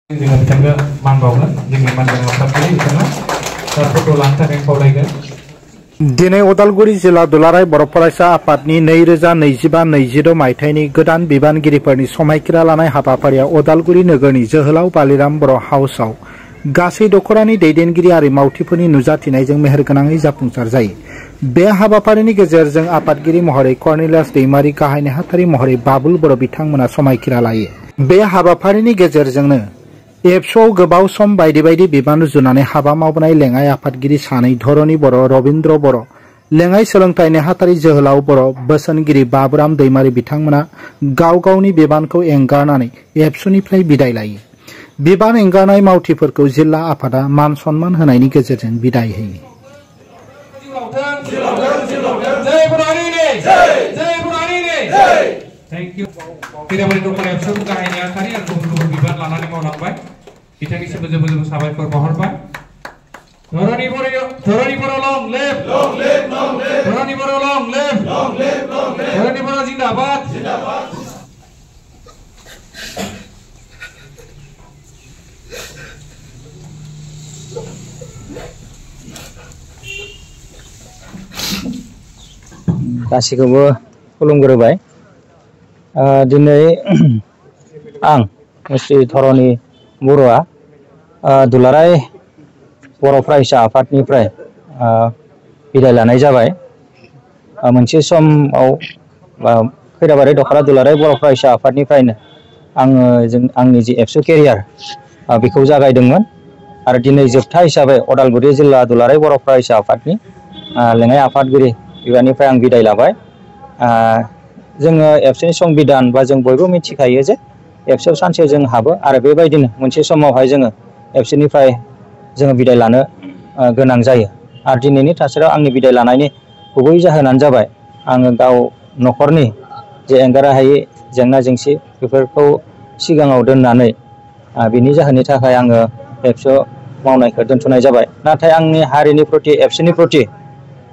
Dengan tangga manbauna dengan mandang sapri karena foto lantar yang खावलायगोन दिनै उदालगुरि जिल्ला दुलाराय बर' फरायसा आफादनि 2025-26 मायथाइनि गोदान बिबानगिरिफोरनि समायखिरा लानाय हाबाफारिया उदालगुरि नोगोरनि जोहोलाव बालिराम बर' हाउसआव गासै दखरानि दैदेनगिरि आरो मावथिफोरनि नुजाथिनायजों मेहेरगोनाङै जाफुंसार जायो। बे हाबाफारिनि गेजेरजों आफादगिरि महरै कर्नेलियास दैमारि, गाहाय नेहाथारि महरै बाबुल बर' बिथांमोना समायखिरा लायो। बे हाबाफारिनि गेजेरजोंनो एबसुआव गोबाव सम बायदि बिबान रुजुनानै हाबा मावबोनाय लेङाइ आफादगिरि सानै धरणी बर', रबिन्द्र बर', लेङाइ सोलोंथाइ नेहाथारि जोहोलाव बर', बोसोनगिरि बाबुराम दैमारि बिथांमोना गाव गावनि बिबानखौ एंगारनानै एबसुनिफ्राय बिदाय लायो। बिबान एंगारनाय मावथिफोरखौ जिल्ला आफादा मान सन्मान होनायनि गेजेरजों बिदाय होयो। Thank you. Tidak boleh lupa yang suruh kahnya tadi yang gugur biban lana di mau lambai. Kita ni sebelum sabai permohonkan. Dhorani boro long left. Dhorani boro long left. Dhorani boro zindabad. गासिखौबो खुलुमग्रोबाय। दिनै आं श्री धरणी बर'आ दुलाराय बर' फरायसा आफादनिफ्राय बिदाय लानाय जाबाय। मोनसे समाव खैराबारि दखरा दुलाराय बर' फरायसा आफादनिफ्रायनो आङो आंनि जि एबसु केरियार बेखौ जागायदोंमोन आरो दिनै जोबथा हिसाबै उदालगुरि जिल्ला दुलाराय बर' फरायसा आफादनि लेङाइ आफादगिरि बिबाननिफ्राय आं बिदाय लाबाय। जोङो एबसुनि संबिधान बा जों बयबो मिथिखायो जे एबसुआव सानसे जों हाबो आरो बेबायदिनो मोनसे समावहाय जोङो एबसुनिफ्राय जोङो बिदाय लानो गोनां जायो। आरो दिनैनि थासारियाव आंनि बिदाय लानायनि गुबै जाहोनानो जाबाय आङो गाव न'खरनि जे एंगारनो हायै जेंना जेंसि बेफोरखौ सिगाङाव दोननानै बिनि जाहोननि थाखाय आङो एबसु मावनायखौ दोनथ'नाय जाबाय। नाथाय आंनि हारिनि प्रति एबसुनि प्रति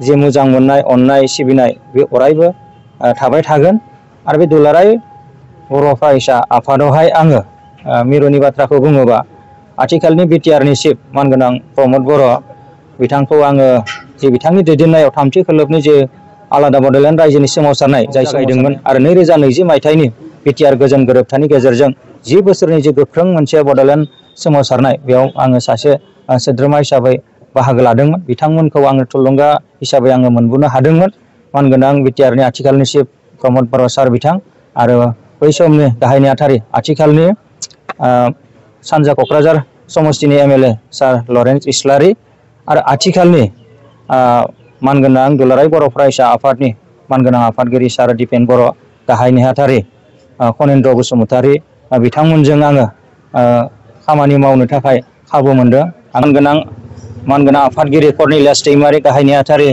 जे मोजां मोननाय अननाय सिबिनाय बे अरायबो थाबाय थागोन। आरो बे दुलाराय बर' फरायसा आफादावहाय आङो मिरुनि बाथ्राखौ बुङोबा आथिखालनि बिटिआरनि चिफ मानगोनां प्रमद बर' बिथांखौ आङो जे बिथांनि दैदेननायाव थामथि खोलोबनि जे आलादा बड'लेण्ड रायजोनि सोमावसारनाय जाय जागायदोंमोन आरो 2020 मायथाइनि बिटिआर गोजोन गोरोबथानि गेजेरजों 10 बोसोरनि जे गोख्रों मोनसे बड'लेण्ड सोमावसारनाय बेयाव आङो सासे सोद्रोमा हिसाबै बाहागो लादोंमोन। बिथांमोनखौ आङो थुलुंगा हिसाबै आङो मोनबोनो हादोंमोन। मानगोनां बिटिआरनि आथिखालनि चिफ प्रमद बर' सार बिथां आरो बै समनि गाहाय नेहाथारि आथिखालनि सानजा क'क्राझार समस्तिनि एमएलए सार लरेन्स इस्लारि आरो आथिखालनि मानगोनां दुलाराय बर' फरायसा आफादनि मानगोनां आफादगिरि सार दिपेन बर' गाहाय नेहाथारि खनेन्द्र बसुमतारि बिथांमोनजों आङो खामानि मावनो थाखाय खाबु मोनदों। मानगोनां आफादगिरि कर्नेलियास दैमारि, गाहाय नेहाथारि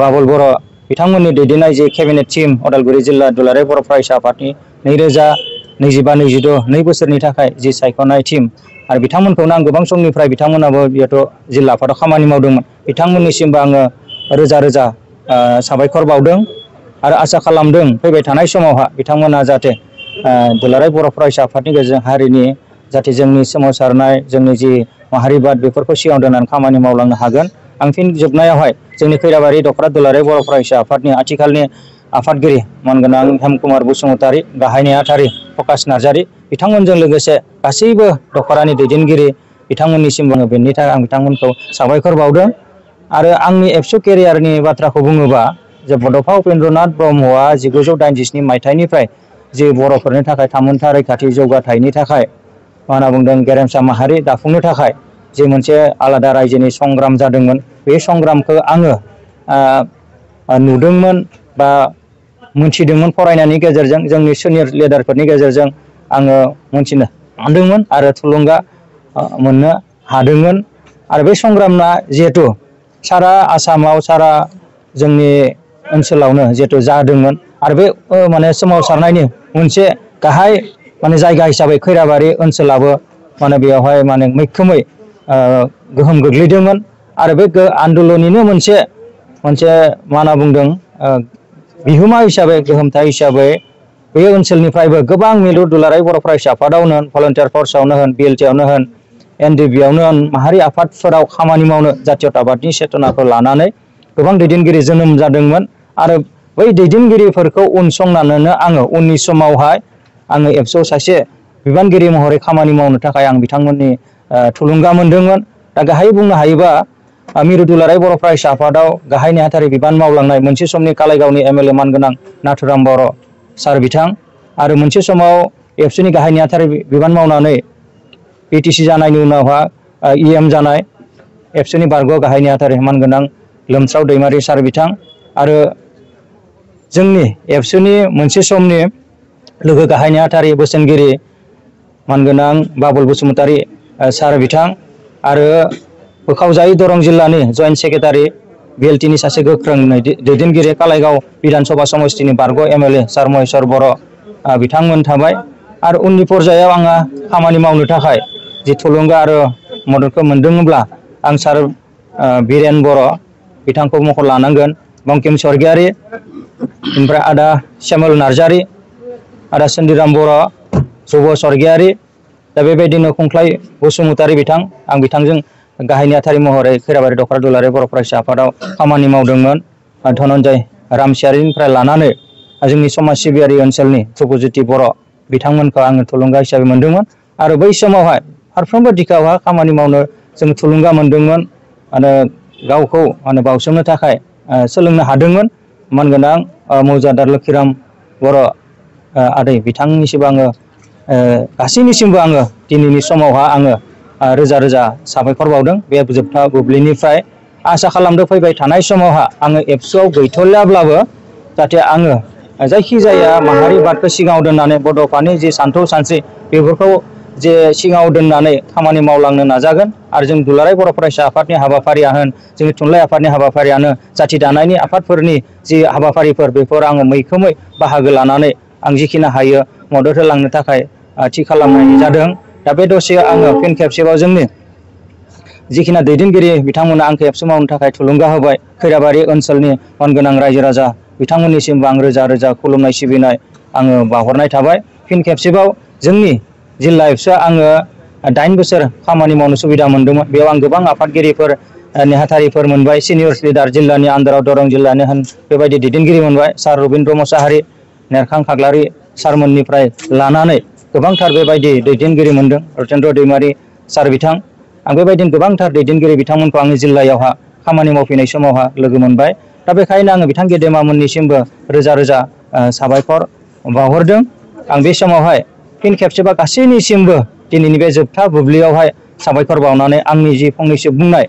बाबुल बर' बिथांमोननि दैदेननाय जे केबिनेट टीम उदालगुरि जिल्ला दुलाराय बर' फरायसा आफादनि 2025-26 2 बोसोरनि थाखाय जि सायख'नाय टीम आरो बिथांमोनखौनो आं गोबां समनिफ्राय बिथांमोनाबो बेयावथ' जिल्ला आफादाव खामानि मावदोंमोन। बिथांमोननिसिमबो आङो रोजा साबायखर बावदों आरो आसा खालामदों फैबाय थानाय समावहा बिथांमोना जाहाथे दुलाराय बर' फरायसा आफादनि गेजेरजों हारिनि जाहाथे जोंनि सोमावसारनाय जोंनि जि माहारिबाद बेफोरखौ सिगाङाव दोननानै खामानि मावलांनो हागोन। आं फिन जोबनायावहाय जोंनि खैराबारि दखरा दुलाराय बर' फरायसा आफादनि आथिखालनि आफादगिरि मानगोनां हेमकुमार बसुमतारि, गाहाय नेहाथारि प्रकाश नार्जारि बिथांमोनजों लोगोसे गासैबो दखरानि दैदेनगिरि बिथांमोननिसिम आङो बेनि थाखाय आं बिथांमोनखौ साबायखर बावदों। आरो आंनि एबसु केरियारनि बाथ्राखौ बुङोबा जे बड'फा उपेन्द्रनाथ ब्रह्मआ 1987 मायथाइनिफ्राय जे बर'फोरनि थाखाय थामोनथा रैखाथि जौगाथायनि थाखाय मा होनना बुंदों गेरेमसा माहारि दाफुंनो थाखाय जे मोनसे आलादा रायजोनि संग्राम जादोंमोन। बे संग्रामखौ आङो नुदोंमोन बा मोनथिदोंमोन फरायनायनि गेजेरजों जोंनि सिनियर लिडारफोरनि गेजेरजों आङो मोनथिनो हादोंमोन आरो थुलुंगा मोननो हादोंमोन। आरो बे संग्रामआ जिहेतु सारा आसामाव सारा जोंनि ओनसोलावनो जिहेतु जादोंमोन आरो बे माने सोमावसारनायनि मोनसे गाहाय माने जायगा हिसाबै खैराबारि ओनसोलाबो माने बेयावहाय माने मैखोमै गोहोम गोग्लैदोंमोन। आरो बे आन्दलननिनो मोनसे मा होनना बुंदों बिहोमा हिसाबै गोहोमथा हिसाबै बे ओनसोलनिफ्रायबो गोबां मिरु दुलाराय बर' फरायसा आफादावनो होन भलन्टियार फर्सआवनो होन BLT-आवनो होन NDB-आवनो होन माहारि आफादफोराव खामानि मावनो जातीयताबादनि चेतनाखौ लानानै गोबां दैदेनगिरि जोनोम जादोंमोन आरो बै दैदेनगिरिफोरखौ उनसंनानैनो आङो उननि समावहाय आङो एबसुआव सासे बिबानगिरि महरै खामानि मावनो थाखाय आं बिथांमोननि थुलुंगा मोनदोंमोन। दा गाहायै बुंनो हायोबा मिरु दुलाराय बर' फरायसा आफादाव गाहाय नेहाथारि बिबान मावलांनाय मोनसे समनि कालाइगावनि MLA मानगोनां नाथुराम बर' सार बिथां आरो मोनसे समाव एबसुनि गाहाय नेहाथारि बिबान मावनानै PTC जानायनि उनावहा EM जानाय एबसुनि बारग' गाहाय नेहाथारि मानगोनां लोमस्राव दैमारि सार बिथां आरो जोंनि एबसुनि मोनसे समनि लोगो गाहाय नेहाथारि बोसोनगिरि मानगोनां बाबुल बसुमतारी सार बिथां आरो बोखावजायै दरं जिल्लानि जइन्ट सेक्रेटारि BLT-नि सासे गोख्रों दैदेनगिरि कालाइगाव विधानसभा समष्टिनि बारग' MLA सार महेश्वर बर' बिथांमोन थाबाय आरो उननि पर्यायाव आङो खामानि मावनो थाखाय जि थुलुंगा आरो मददखौ मोनदोंब्ला आं सार बिरेन बर' बिथांखौ मखर लानांगोन बंकिम स्वर्गियारि ओमफ्राय आदा श्यामल नार्जारि आदा चन्दिराम बर' जुब स्वर्गियारि दा बेबायदिनो खुंख्लाय बसुमतारी बिथां आं बिथांजों गाहाय नेहाथारि महरै खैराबारि दख'रा दुलाराय बर' फरायसा आफादाव खामानि मावदोंमोन। धनन्जय रामसियारिनिफ्राय लानानै जोंनि समाज सिबियारि ओनसोलनि सुभज्योति बर' बिथांमोनखौ आङो थुलुंगा हिसाबै मोनदोंमोन आरो बै समावहाय फारफ्रोमबो दिगावहाय खामानि मावनो जों थुलुंगा मोनदोंमोन आरो गावखौ बावसोमनो थाखाय सोलोंनो हादोंमोन। मानगोनां मौजादार लोखिराम बर' आदै बिथांनिसिमबो आङो गासैनिसिमबो आङो दिनैनि समावहा आङो रोजा रोजा साबायखर बावदों। बे जोबथा बुब्लिनिफ्राय आसा खालामदों फैबाय थानाय समावहा आङो एबसुआव गैथ'लाब्लाबो जाहाथे आङो जायखिजाया माहारि बादखौ सिगाङाव दोननानै बड'फानि जि सान्थौ सानस्रि बेफोरखौ जे सिगाङाव दोननानै खामानि मावलांनो नाजागोन आरो जों दुलाराय बर' फरायसा आफादनि हाबाफारिया होन जोंनि थुनलाइ आफादनि हाबाफारियानो जाथि दानायनि आफादफोरनि जि हाबाफारिफोर बेफोर आङो मैखोमै बाहागो लानानै आं जिखिनि हायो मदद होलांनो थाखाय थि खालामनाय जादों। दा बे दसे आङो फिन खेबसेबाव जोंनि जिखिनि दैदेनगिरि बिथांमोना आंखौ एबसु मावनो थाखाय थुलुंगा होबाय खैराबारि ओनसोलनि मानगोनां रायजो राजा बिथांमोननिसिमबो आं रोजा रोजा खुलुमनाय सिबिनाय आङो बावहरनाय थाबाय। फिन खेबसेबाव जोंनि जिल्ला एबसुआ आङो 8 बोसोर खामानि मावनो सुबिदा मोनदोंमोन। बेयाव आं गोबां आफादगिरिफोर नेहाथारिफोर मोनबाय सिनियर लिडार जिल्लानि आन्दाराव दरं जिल्लानि होन बेबायदि दैदेनगिरि मोनबाय सार रबिन्द्र मोसाहारि नेरखां खाग्लारि सारमोननिफ्राय लानानै गोबांथार बेबायदि दैदेनगिरि मोनदों रतेन्द्र दैमारि सार बिथां आं बेबायदिनो गोबांथार दैदेनगिरि बिथांमोनखौ आंनि जिल्लायावहा खामानि मावफैनाय समावहा लोगो मोनबाय। दा बेखायनो आङो बिथां गेदेमामोननिसिमबो रोजा रोजा साबायखर बावहरदों। आं बे समावहाय फिन खेबसेबा गासैनिसिमबो दिनैनि बे जोबथा बुब्लियावहाय साबायखर बावनानै आंनि जि फंनैसो बुंनाय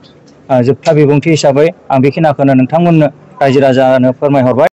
जोबथा बिबुंथि हिसाबै आं बेखिनिखौनो नोंथांमोननो रायजो राजानो फोरमायहरबाय।